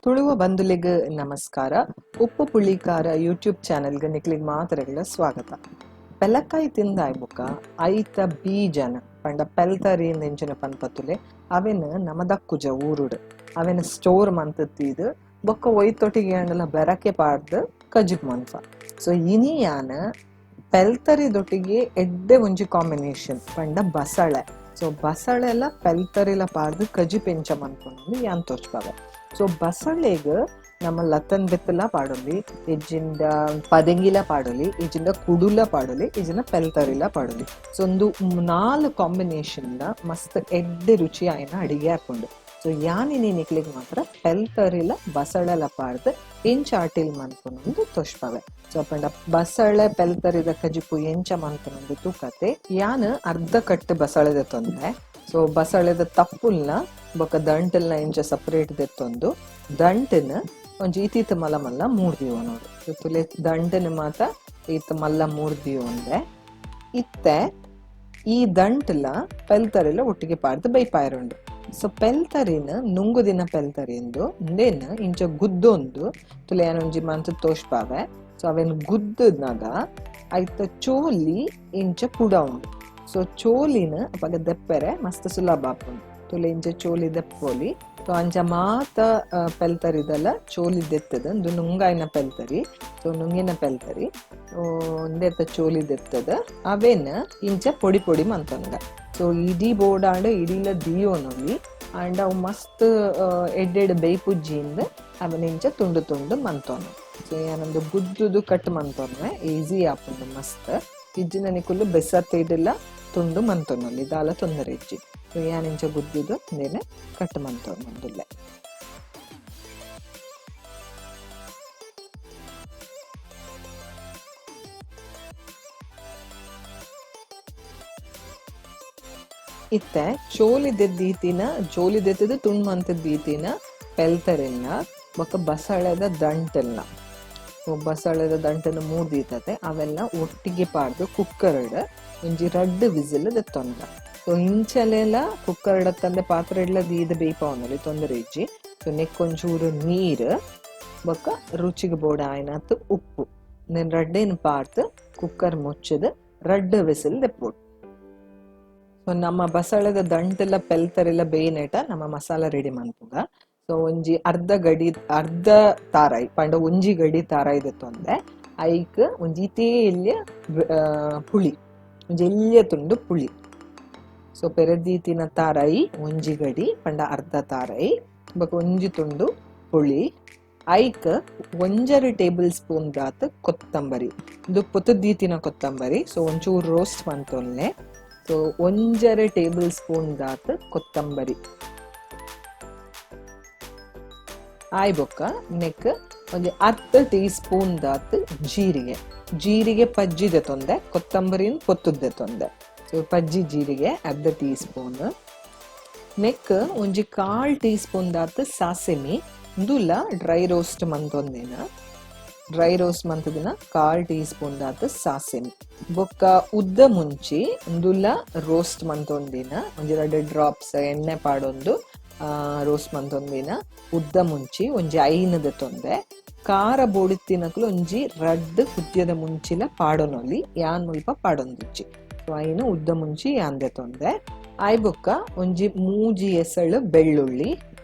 Tuluva ಬಂಧುಲೆಗ್ ನಮಸ್ಕಾರ. ಉಪ್ಪು ಪುಳಿಕಾರ YouTube ಚಾನೆಲ್ಗೆ ನಿಕ್ಲಿಗ್ ಮಾತ್ರಗಳ ಸ್ವಾಗತ. ಪೆಲಕಾಯಿ ತಿಂದಾಯ್ ಬುಕ್ಕ ಐತ ಬೀಜನ ಪಂಡ ಪೆಲ್ತರಿ ಎಂಚಿನ ಪನ್ಪತುಲೆ ಅವೆನ್ ನಮದಕ್ಕುಜ ಊರುಡು ಅವೆನ್ ಸ್ಟೋರ್ ಮಂತುತ್ತೀದು ಬೊಕ್ಕ ಒಯ್ತೊಟ್ಟಿಗೆ ಅಂಡಲ ಬೆರಕೆ ಪಾಡ್ದು ಕಜಿಪ್ ಮನ್ಪ. ಸೊ ಇನಿ ಯಾನ್ ಪೆಲ್ತರಿ ದೊಟ್ಟಿಗೆ ಎಡ್ಡೆ ಒಂಜಿ ಕಾಂಬಿನೇಷನ್ ಪಂಡ ಬಸಳೆ. ಸೊ ಬಸಳೆ ಎಲ್ಲ ಪೆಲ್ತರಿಲ ಪಾಡ್ದು ಕಜಿಪ್ ಎಂಚ ಮನ್ಪುಂಡು ಯಾನ್ ತೋಚ್ಪವೆ. ಸೊ ಬಸಳೆಗ್ ನಮ್ಮ ಲತ್ತನ್ ಬೆತ್ತಲ ಪಾಡೊಲಿ, ಇಜ್ಜಿಂಡ ಪದೆಂಗಿಲ ಪಾಡೊಲಿ, ಇಜ್ಜಿಂಡ ಕುಡುಲ ಪಾಡೊಲಿ, ಇಜ್ಜಿಂಡ ಪೆಲ್ತರಿಲ ಪಾಡೊಲಿ. ಸೊ ಒಂದು ನಾಲ್ ಕಾಂಬಿನೇಷನ್ ಮಸ್ತ್ ಎಡ್ಡೆ ರುಚಿ ಆಯ್ನ ಅಡಿಗೆ ಹಾಕೊಂಡು. ಸೊ ಯಾನಿನಿ ನಿಕ್ಲಿಗ್ ಮಾತ್ರ ಪೆಲ್ತರಿಲ ಬಸಳೆಲ ಪಾಡ್ದು ಎಂಚ ಅಟಿಲ್ ಮನ್ಪುನೊಂದು ತೋಷ್ಪವೆ. ಸೊ ಪಂಡ ಬಸಳೆ ಪೆಲ್ತರಿದ ಕಜಿಪು ಎಂಚ ಮನ್ಪುನೊಂದು ತೂಕತೆ. ಯಾನ್ ಅರ್ಧ ಕಟ್ಟು ಬಸಳೆದ ತೊಂದೆ. ಸೊ ಬಸಳೆದ ತಪ್ಪುಲ್ನ ಬೊಕ ದಂಟಲ್ನ ಎಂಚ ಸಪರೇಟ್ ದೆತ್ತೊಂದು ದಂಟನ ಒಂಜಿ ಈತೀತ ಮಲ್ಲ ಮಲ್ಲ ಮೂರ್ದಿಯೋ ನೋಡು. ತುಲೆ ದಂಟನ ಮಾತ ಈತ ಮಲ್ಲ ಮೂರ್ದಿಯೋ ಒಂದೆ ಇತ್ತೆ ಈ ದಂಟಲ ಪೆಲ್ತರಿಲ ಒಟ್ಟಿಗೆ ಪಾಡ್ದು ಬೈಪಾಯರುಂಡು. ಸೊ ಪೆಲ್ತರಿನ ನುಂಗು ದಿನ ಪೆಲ್ತರಿಂದು ಉಂದೇನ್ ಇಂಚ ಗುದ್ದೊಂದು ತುಲೆ ಏನೊಂಜಿ ಮಂತ್ ತೋಷ್ಪಾವೆ. ಸೊ ಅವೇನ್ ಗುದ್ದನಾಗ ಐತ ಚೋಲಿ ಇಂಚ ಪುಡ ಉಂಡು. ಸೊ ಚೋಲಿನ ಅಪಗ ದೆಪ್ಪೆರೆ ಮಸ್ತ್ ಸುಲಭ ಆಪುಂಡು. ತುಲೆ ಇಂಚ ಚೋಲಿ ದೆಪ್ಪೋಲಿ. ಸೊ ಅಂಚ ಮಾತ ಪೆಲ್ತರಿದಲ್ಲ ಚೋಲಿ ದೆತ್ತದ ಉಂದು ನುಂಗಾಯಿನ ಪೆಲ್ತರಿ. ಸೊ ನುಂಗಿನ ಪೆಲ್ತರಿ ಉಂದೆತ್ತ ಚೋಲಿ ದೆತ್ತದ ಅವೇನ್ ಇಂಚ ಪೊಡಿ ಪೊಡಿ ಮಂತೊಂದ. ಸೊ ಇಡೀ ಬೋಡಾಂಡ ಇಡೀಲ ದಿಯೋನೊಲಿ ಅಂಡ್ ಅವು ಮಸ್ತ್ ಎಡ್ಡೆಡ್ ಬೇಯ್ಪುಜ್ಜಿಂದ ಅವನ ಇಂಚ ತುಂಡು ತುಂಡು ಮಂತೊನು. ಸೊ ಏನೊಂದು ಗುದ್ದುದು ಕಟ್ ಮಂತೊನ್ವೆ ಈಸಿ ಆಪುಂಡು ಮಸ್ತ್. ಇಜ್ಜಿನ ನಿಕುಲು ಬೆಸತ್ತ ಇಡಲ ತುಂಡು ಮಂತೊನೊಲಿ ದಾಲ ತೊಂದರೆ ಇಜ್ಜಿ. ಸೊ ಯಾನಿಂಚ ಗುದ್ದುದು ಇಂದೆನೆ ಕಟ್ ಮಂತೊನೊಂದುಲ್ಲೆ. ಇತ್ತೆ ಚೋಲಿ ದೆದ್ದೀತಿನ ಚೋಲಿ ದೆತ್ತದು ತುಂಡು ಮಂತದ್ದೀತಿನ ಪೆಲ್ತರಿನ ಬೊಕ್ಕ ಬಸಳೆದ ದಂಟೆಲ್ಲ. ಸೊ ಬಸಳೆದ ದಂಟನ್ನು ಮೂರ್ದೀತತೆ ಅವೆಲ್ಲ ಒಟ್ಟಿಗೆ ಪಾಡ್ದು ಕುಕ್ಕರ್ಡ್ ಒಂಜಿ ರಡ್ಡ್ ವಿಸಿಲ್ ದೆತ್ತೊಂದ. ಸೊ ಇಂಚಲೆಲ ಕುಕ್ಕರ್ ತಂದೆ ಪಾತ್ರೆ ಇಡ್ಲ ದೀದ ಬೇಯ್ಪಾವೊಂದಲ್ಲಿ ತೊಂದರೆ ಇಜ್ಜಿ. ಸೊ ನೆಕ್ಕೊಂಚೂರು ನೀರು ಬೊಕ್ಕ ರುಚಿಗೆ ಬೋಡ ಆಯ್ನಾತ್ ಉಪ್ಪು ನೆನ್ ರಡ್ಡೇನ್ ಪಾಡ್ದು ಕುಕ್ಕರ್ ಮುಚ್ಚದ ರಡ್ಡ್ ವಿಸಿಲ್ ದೆಪ್ಪೊಡು. ಸೊ ನಮ್ಮ ಬಸಳೆದ ದಂಟೆಲ್ಲ ಪೆಲ್ತರೆಲ್ಲ ಬೇಯ್ನೇಟ ನಮ್ಮ ಮಸಾಲ ರೆಡಿ ಮನ್ಪುಗ. ಸೊ ಒಂಜಿ ಅರ್ಧ ಗಡಿ ಅರ್ಧ ತಾರಾಯಿ ಪಂಡ ಒಂಜಿ ಗಡಿ ತಾರಾಯಿ ದೆತ್ತೊಂದೆ. ಐಕ್ ಒಂಜಿ ಇತೇ ಎಲ್ಯ ಪುಳಿ ಒಂಜಿ ಎಲ್ಯ ತುಂಡು ಪುಳಿ. ಸೊ ಪೆರದೀತಿನ ತಾರಾಯಿ ಒಂಜಿ ಗಡಿ ಪಂಡ ಅರ್ಧ ತಾರಾಯಿ ಬೊಕ ಒಂಜಿ ತುಂಡು ಪುಳಿ. ಐಕ್ 1.5 ಟೇಬಲ್ ಸ್ಪೂನ್ ದಾತ್ ಕೊತ್ತಂಬರಿ, ಇದು ಪೊತುದೀತಿನ ಕೊತ್ತಂಬರಿ. ಸೊ ಒಂಚೂರು ರೋಸ್ಟ್ ಮಂತೊಲ್ಲೆ. ಸೊ 1.5 ಟೇಬಲ್ ಸ್ಪೂನ್ ದಾತ್ ಕೊತ್ತಂಬರಿ ಆಯ್ ಬೊಕ್ಕ ನೆಕ್ ಒಂಜಿ ಅರ್ಧ ಟೀ ಸ್ಪೂನ್ ದಾತ್ ಜೀರಿಗೆ. ಜೀರಿಗೆ ಪಜ್ಜಿದೆ ತೊಂದೆ, ಕೊತ್ತಂಬರಿನ ಪೊತ್ತುದ್ದೆ ತೊಂದೆ. ಸೊ ಪಜ್ಜಿ ಜೀರಿಗೆ ಅರ್ಧ tea spoon. Neck ಒಂಜಿ 1/4 ಟೀ ಸ್ಪೂನ್ ದಾತ್ ಸಾಸಿಮಿ, ಇಂದುಲ ಡ್ರೈ ರೋಸ್ಟ್ ಮಂತೊಂದಿನ ಡ್ರೈ ರೋಸ್ಟ್ ಮಂತದಿನ 1/4 ಟೀ ಸ್ಪೂನ್ ದಾತ್ ಸಾಸಿಮಿ. ಬೊಕ್ಕ ಉದ್ದ ಮುಂಚಿ ಇಂದುಲ ರೋಸ್ಟ್ ಮಂತೊಂದಿನ ಒಂಜಿ 2 ಡ್ರಾಪ್ಸ್ ಎಣ್ಣೆ ಪಾಡೊಂದು ರೋಸ್ಟ್ ಮಂತೊಂದಿನ ಉದ್ದ ಮುಂಚಿ ಒಂಜಿ 5 ತೊಂದೆ. ಖಾರ ಬೋಡಿತ್ತಿನಕುಲು ಒಂಜಿ ರಡ್ಡ್ ಕುದ್ಯದ ಮುಂಚಿಲ ಪಾಡೊನೊಲಿ ಯಾನ್ ಮುಲ್ಪ ಪಾಡೊಂದುಜ್ಜಿ. ಸೊ 5 ಉದ್ದ ಮುಂಚಿ ಯಾಂದೆ ತೊಂದೆ. ಆಯ್ ಬೊಕ್ಕ ಒಂಜಿ 3 ಎಸಳು ಬೆಳ್ಳುಳ್ಳಿ.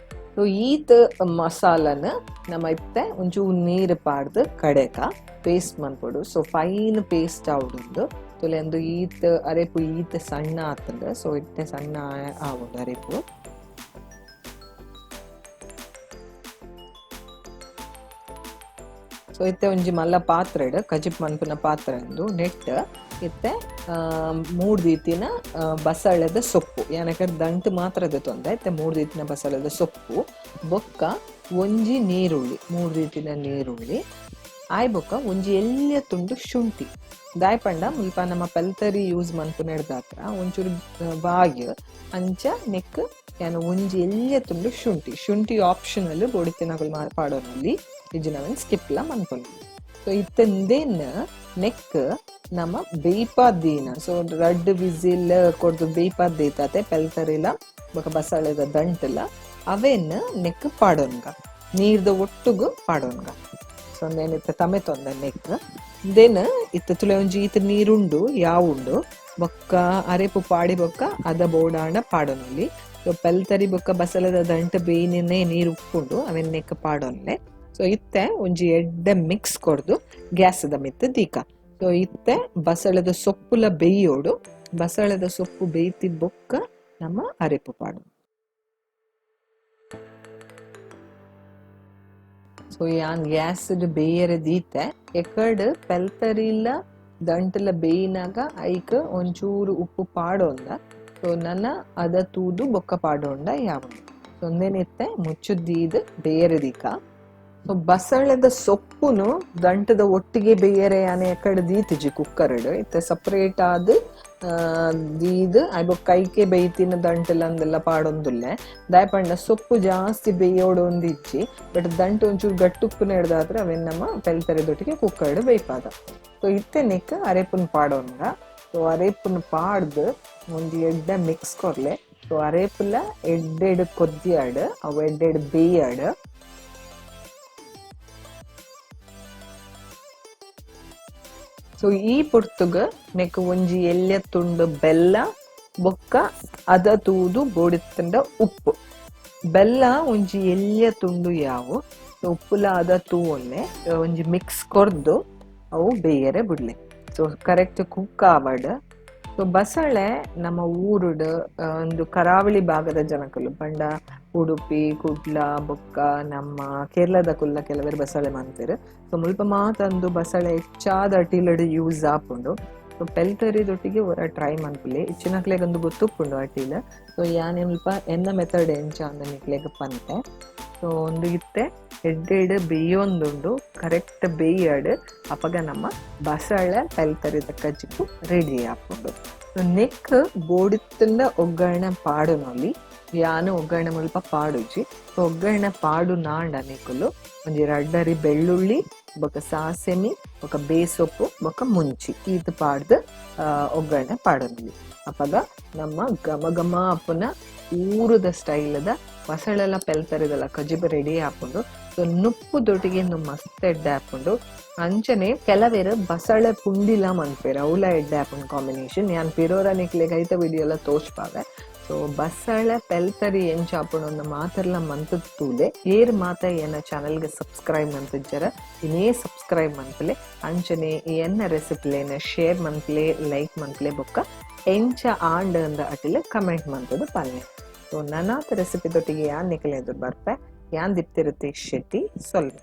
ಸೊ ಈತ್ ಮಸಾಲನ ನಮ್ಮ ಇತ್ತೆ ಒಂಚೂರು ನೀರು ಪಾಡ್ದು ಕಡೆಕ ಪೇಸ್ಟ್ ಮನ್ಪೊಡು. So fine paste ಆವೊಡುಂದು. ತುಲೆ ಒಂದು ಈತ್ ಅರೆಪು ಈತ್ ಸಣ್ಣ ಆತಂದು. ಸೊ ಇತ್ತೆ ಸಣ್ಣ ಆವೊಡು ಅರೆಪು. ಸೊ ಇತ್ತೆ ಒಂಜಿ ಮಲ್ಲ ಪಾತ್ರೆಡ್ ಕಜಿಪ್ ಮನ್ಪುನ ಪಾತ್ರೆ ಉಂದು ನೆಟ್ ಇತ್ತೆ 3 ದೀತಿನ ಬಸಳೆದ ಸೊಪ್ಪು, ಯಾನಕರ್ ದಂಟು ಮಾತ್ರದ ತೊಂದೆ. ಇತ್ತೆ 3 ದೀತಿನ ಬಸಳೆದ ಸೊಪ್ಪು ಬೊಕ್ಕ ಒಂಜಿ ನೀರುಳ್ಳಿ, 3 ದೀತಿನ ನೀರುಳ್ಳಿ ಆಯ್ ಬೊಕ್ಕ ಒಂಜಿ ಎಲ್ಯ ತುಂಡು ಶುಂಠಿ. ದಾಯ್ ಪಂಡ ಮುಲ್ಪ ನಮ್ಮ ಪೆಲ್ತರಿ ಯೂಸ್ ಮನ್ಪುನೆಡ್ದಾತ್ರ ಒಂಚೂರು ಬಾಯ್ ಅಂಚ ನೆಕ್ ಯಾನ ಒಂಜಿ ಎಲ್ಯ ತುಂಡು ಶುಂಠಿ. ಶುಂಠಿ ಆಪ್ಷನಲ್ ಬೋಡಿತ್ತಿನಕುಲು ಪಾಡೊನಲ್ಲಿ ಇಜ್ಜಿನವನ್ ಸ್ಕಿಪ್ಲ ಮನ್ಪೊಲಿ. ಸೊ ಇತ್ತಂದೇನ್ ನೆಕ್ ನಮ್ಮ ಬೇಯ್ಪಾದೀನ. ಸೊ ರಡ್ಡ್ ವಿಸಿಲ್ ಕೊರ್ದು ಬೇಯ್ಪಾದ್ದೀತಾತೆ ಪೆಲ್ತರಿಲ ಬೊಕ ಬಸಳೆದ ದಂಟಲ ಅವೇನ್ ನೆಕ್ ಪಾಡೊನ್ಗ. ನೀರ್ದ ಒಟ್ಟುಗು ಪಾಡೋನ್ಗ. ಸೊ ಇತ್ತೆ ತಮೆತೊಂದ ನೆಕ್ then ಇತ್ತೆ ತುಲೆ ಒಂಜಿ ಈತ ನೀರುಂಡು ಯಾವುಂಡು ಬೊಕ್ಕ ಅರೆಪು ಪಾಡಿ ಬೊಕ್ಕ ಅದ ಬೋಡಾಂಡ ಪಾಡೊನೊಲಿ. ಸೊ ಪೆಲ್ತರಿ ಬೊಕ್ಕ ಬಸಲದ ದಂಟು ಬೇಯಿನೇ ನೀರು ಉಪ್ಪುಂಡು ಅವೆನ್ ನೆಕ್ ಪಾಡೊನ್ಲೆ. ಸೊ ಇತ್ತೆ ಒಂಜಿ ಎಡ್ಡೆ ಮಿಕ್ಸ್ ಕೊರ್ದು ಗ್ಯಾಸದ ಮಿತ್ತ ದೀಕ. ಸೊ ಇತ್ತೆ ಬಸಳದ ಸೊಪ್ಪುಲ ಬೇಯೋಡು, ಬಸಳದ ಸೊಪ್ಪು ಬೇಯ್ತಿ ಬೊಕ್ಕ ನಮ್ಮ ಅರೆಪು ಪಾಡು. ಸೊ ಯಾನ್ ಗ್ಯಾಸ್ ಬೇಯರೆ ದೀತೆ ಎಕಡ್ ಪೆಲ್ತರಿಲ ದಂಟಲ ಬೇಯಿನಾಗ ಐಕ್ ಒಂಚೂರು ಉಪ್ಪು ಪಾಡೋಂದ. ಸೊ ನನ್ನ ಅದ ತೂದು ಬೊಕ್ಕ ಪಾಡೋಂಡ ಯಾವ. ಸೊ ಒಂದೇನಿತ್ತೆ ಮುಚ್ಚುದ್ದೀದ್ ಬೇಯರೆ ದೀಕ. ಸೊ ಬಸಳೆದ ಸೊಪ್ಪುನು ದಂಟದ ಒಟ್ಟಿಗೆ ಬೇಯರೆ ಯಾನೆ ಎಕಡೆ ದೀತಿಜಿ ಕುಕ್ಕರ್ಡ್ ಇತ್ತೆ ಸಪ್ರೇಟ್ ಆದ್ ದೀದ್ ಐಬೊ ಕೈಕೆ ಬೇಯ್ತಿನ ದಂಟಲ ಅಂದೆಲ್ಲ ಪಾಡೊಂದುಲ್ಲೆ. ದಾಯಪಂಡ ಸೊಪ್ಪು ಜಾಸ್ತಿ ಬೇಯೋಡು ಒಂದಿಜ್ಜಿ, ಬಟ್ ದಂಟು ಒಂಚೂರು ಗಟ್ಟುಪ್ಪು ಹಿಡ್ದಾದ್ರೆ ಅವೇನ್ ನಮ್ಮ ಪೆಲ್ತರಿದೊಟ್ಟಿಗೆ ಕುಕ್ಕರ್ಡ್ ಬೇಯ್ಪಾದ. ಸೊ ಇತ್ತೆ ನೆಕ್ ಅರೆಪುನ್ ಪಾಡೋನ್ಗ. ಸೊ ಅರೆಪುನ್ ಪಾಡ್ದು ಒಂಜಿ ಎಡ್ಡೆ ಮಿಕ್ಸ್ ಕೊರ್ಲೆ. ಸೊ ಅರೇಪುಲ ಎಡ್ಡೆಡ್ ಕೊದ್ದಿಯಾಡ್ ಅವು ಎಡ್ಡೆಡ್ ಬೇಯಾಡ್. ಸೊ ಈ ಪೊರ್ತುಗ ನೆಕ್ ಒಂಜಿ ಎಲ್ಯ ತುಂಡು ಬೆಲ್ಲ ಬೊಕ್ಕ ಅದ ತೂದು ಬೋಡಿತ್ತಂಡ ಉಪ್ಪು. ಬೆಲ್ಲ ಒಂಜಿ ಎಲ್ಯ ತುಂಡು ಯಾವು ಉಪ್ಪುಲ ಅದ ತೂವೊಲ್ಲೆ ಒಂಜಿ ಮಿಕ್ಸ್ ಕೊರ್ದು ಅವು ಬೇಯರೆ ಬಿಡ್ಲೆ. ಸೊ ಕರೆಕ್ಟ್ ಕುಕ್ ಆವಡ್. ಸೊ ಬಸಳೆ ನಮ್ಮ ಊರುಡು ಒಂದು ಕರಾವಳಿ ಭಾಗದ ಜನಕುಲು ಪಂಡ ಉಡುಪಿ ಕುಡ್ಲ ಬೊಕ್ಕ ನಮ್ಮ ಕೇರಳದ ಕುಲ್ಲ ಕೆಲವರು ಬಸಳೆ ಮಾಡ್ತಾರೆ. ಸೊ ಮುಲ್ಪ ಮಾತಂದು ಬಸಳೆ ಹೆಚ್ಚಾದ ಅಟಿಲಡು ಯೂಸ್ ಆಪುಂಡು. ಸೊ ಪೆಲ್ತರಿದೊಟ್ಟಿಗೆ ಒರ ಟ್ರೈ ಮನ್ಪುಲೆ ಇಚ್ಚಿನಕ್ಲೆಗೊಂದು ಗೊತ್ತುಪ್ಪುಂಡು ಅಟಿಲ್. ಸೊ ಯಾನ್ ಮುಲ್ಪ ಎನ್ನ ಮೆಥಡ್ ಎಂಚ ಅಂದ ನಿಕ್ಲೆಗ್ ಪಂತೆ. ಸೊ ಒಂದು ಇತ್ತೆ ಎಡ್ಡೆಡ್ ಬೇಯೊಂದುಂಡು ಕರೆಕ್ಟ್ ಬೇಯಡ್ ಅಪಗ ನಮ್ಮ ಬಸಳೆ ಪೆಲ್ತರಿದ ಕಜ್ಜಿಪು ರೆಡಿ ಆಪುಂಡು. ಸೊ ನೆಕ್ ಬೋಡಿತ್ತಂಡ ಒಗ್ಗರಣೆ ಪಾಡುನೊಲಿ ಯಾನು ಒಗ್ಗರಣೆ ಮುಲ್ಪ ಪಾಡುಜಿ. ಸೊ ಒಗ್ಗರಣೆ ಪಾಡು ನಾಂಡ ನಿಕುಲು ಒಂಜಿ ರಡ್ಡರಿ ಬೆಳ್ಳುಳ್ಳಿ ಬೊಕ ಸಾಸೆಮಿ ಬೊಕ ಬೇಸೊಪ್ಪು ಬೊಕ ಮುಂಚಿ ಈತ್ ಪಾಡ್ದು ಒಗ್ಗರಣೆ ಪಾಡೊನೊಲಿ. ಅಪಗ ನಮ್ಮ ಘಮ ಘಮ ಅಪ್ಪುನ ಊರುದ ಸ್ಟೈಲ್ದ ಬಸಳೆಲ್ಲ ಪೆಲ್ತರಿದಲ್ಲ ಕಜಿಬು ರೆಡಿ ಆಪುಂಡು. ಸೊ ನುಪ್ಪು ದೊಟ್ಟಿಗೆ ಮಸ್ತ್ ಎಡ್ಡೆ ಆಪುಂಡು. ಅಂಚನೆ ಕೆಲವೇರು ಬಸಳೆ ಪುಂಡಿಲ ಮನ್ಪೇರು ಅವಲ ಎಡ್ಡೆ ಆಪುಂಡು ಕಾಂಬಿನೇಷನ್. ಯಾನ್ ಪಿರೋರ ನಿಕ್ಲೆಗ್ ಐತ ವಿಡಿಯೋ ಎಲ್ಲ ತೋಚ್ಪಾವೆ. ಸೊ ಬಸಳೆ ಪೆಲ್ತರಿ ಎಂಚ ಆಪುಂಡು ಒಂದು ಮಾತೆರ್ಲ ಮಂತದ ತೂಲೆ. ಏರ್ ಮಾತ ಎನ್ನ ಚಾನಲ್ಗೆ ಸಬ್ಸ್ಕ್ರೈಬ್ ಮಂತಿಜ್ಜರ ಇನ್ನೇ ಸಬ್ಸ್ಕ್ರೈಬ್ ಮನ್ಪಲೆ. ಅಂಚನೆ ಎನ್ನ ರೆಸಿಪಿಲೇನ ಶೇರ್ ಮನ್ಪಲೆ ಲೈಕ್ ಮನ್ಪಲೆ ಬೊಕ್ಕ ಎಂಚ ಆಂಡ್ ಅಂದ ಅಟಿಲ ಕಮೆಂಟ್ ಮಂತದ ಪಲ್ಲೆ. ಸೊ ನನ್ನಾತ ರೆಸಿಪಿ ದೊಟ್ಟಿಗೆ ಯಾನ್ ನಿಕಲೆ ಎದುರು ಬರ್ಪೆ. ಯಾನ್ ದಿಪ್ತಿರುತ್ತೆ ಶೆಟ್ಟಿ ಸೊಲ್ವೆ.